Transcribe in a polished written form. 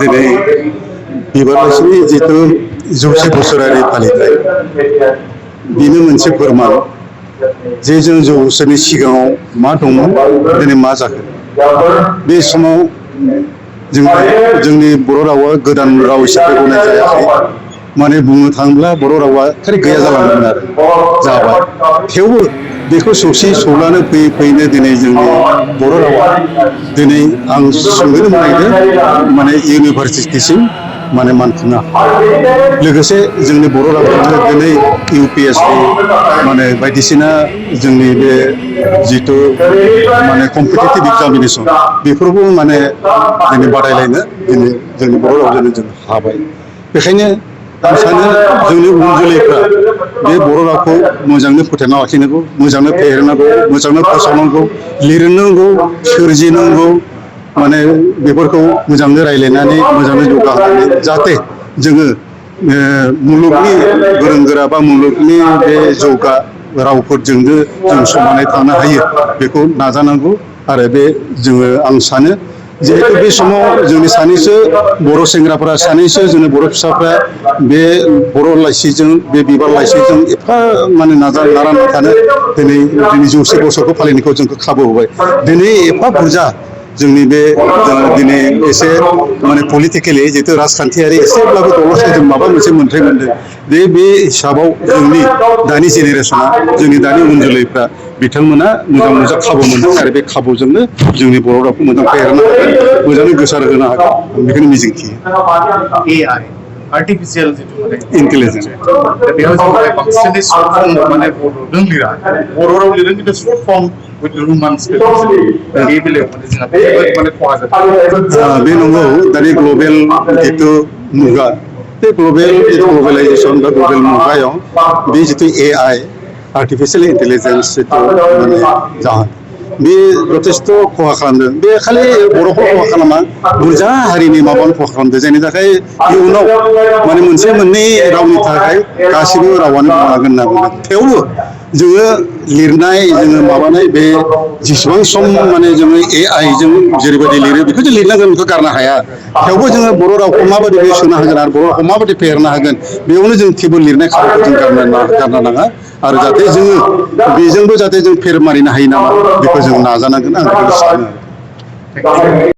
दिनै बिबार लाइसिनि जितु 100 बोसोरारि फालिथाय बेनो मोनसे फोरमान जे जों 100 बोसोरनि सिगाङाव मा दंमोन दिनै मा जाखो बे समाव जोंनि बर' रावा गोदान राव हिसाबै गनाय जायाखै माने बुंनो थाङोब्ला बर' रावा खालि गैया जालांदोंमोन आरो जाबाय थेवबो बेखौ सौसि सौलानो फैयै फैयैनो दिनै जोंनि बर' रावा दिनै आं सोंनो मोननायदों माने इउनिभारसिटिसिम माने मानखोनो लोगोसे जोंनि बर' रावखौनो दिनै UPSC माने बायदिसिना जोंनि बे जितु माने कम्पिटिटिभ एग्जामिनेसन बेफोरबो माने दिनै बादायलायनो दिनै जोंनि बर' रावजोंनो जों हाबाय बेखायनो आं सानो जोंनि उन जोलैफ्रा बे बर' रावखौ मोजाङै फोथांना लाखिनांगौ मोजाङै फेहेरनांगौ मोजाङै फोसावनांगौ लिरनांगौ सोरजिनांगौ माने बेफोरखौ मोजाङै रायज्लायनानै मोजाङै जौगाहोनानै जाहाथे जोङो मुलुगनि गोरों गोरा बा मुलुगनि बे जौगा रावफोरजोंनो जों समानै थानो हायो बेखौ नाजानांगौ आरो बे जोङो आं सानो जिहेतु बे समाव जोंनि सानैसो बर' सेंग्राफोरा सानैसो जोंनि बर' फिसाफ्रा बे बर' लाइसिजों बे बिबार लाइसिजों एफा माने नारा नाथानो दिनै 100 बोसोरखौ फालिनायखौ जोंखौ खाबु होबाय दिनै एफा बुरजा जोंनि बे दिनै एसे माने पलिटिकेलि जितु राजखान्थियारि एसेब्लाबो दल'सै जों माबा मोनसे मोन्थाय मोनदों बे हिसाबाव जोंनि दानि जेनेरेसना जोंनि दानि उन जोलैफ्रा बिथांमोना मोजां खाबु मोनदों आरो बे खाबुजोंनो जोंनि बर' रावखौ मोजां फेहेरनो हागोन मोजाङै गोसार होनो हागोन बेखौनो मिजिंथियो AI आर्टिफिशियल इन्टेलिजेन्स बेयाव जों बांसिनै सर्ट फर्म माने बर'जों लिरा बर' राव लिरो खिन्थु सर्ट फर्म विथ रोमान्स बे बेलायाव माने जोंहा माने खहा जादों बे नंगौ दानि ग्लबेल जितु मुगा बे ग्लबेलाइजेसन बा ग्लबेल मुगायाव बे जितु AI आर्टिफिशियल इन्टेलिजेन्स जितु माने जाहोन बे जथेस्थ' खहा खालामदों बे खालि बर'खौ खहा खालामा बुरजा हारिनि माबानो खहा खालामदों जायनि थाखाय इयुनाव माने मोनसे मोननै रावनि थाखाय गासिबो रावानो बुंनांगोन होनना बुंदों थेवबो जोङो लिरनाय जोङो माबानाय बे जेसेबां सम माने जोङो AI जों जेरैबायदि लिरो बेखौ जों लिरनांगोन बेखौ गारनो हाया थेवबो जोङो बर' रावखौ माबायदि सोनो हागोन आरो बर' रावखौ माबायदि फेहेरनो हागोन बेयावनो जों टेबोल लिरनाय खामानिखौ जों गारनो नाङा आरो जाहाथे जोङो बेजोंबो जाहाथे जों फेर मारिनो हायो नामा बेखौ जों नाजानांगोन आं बेखौ सानो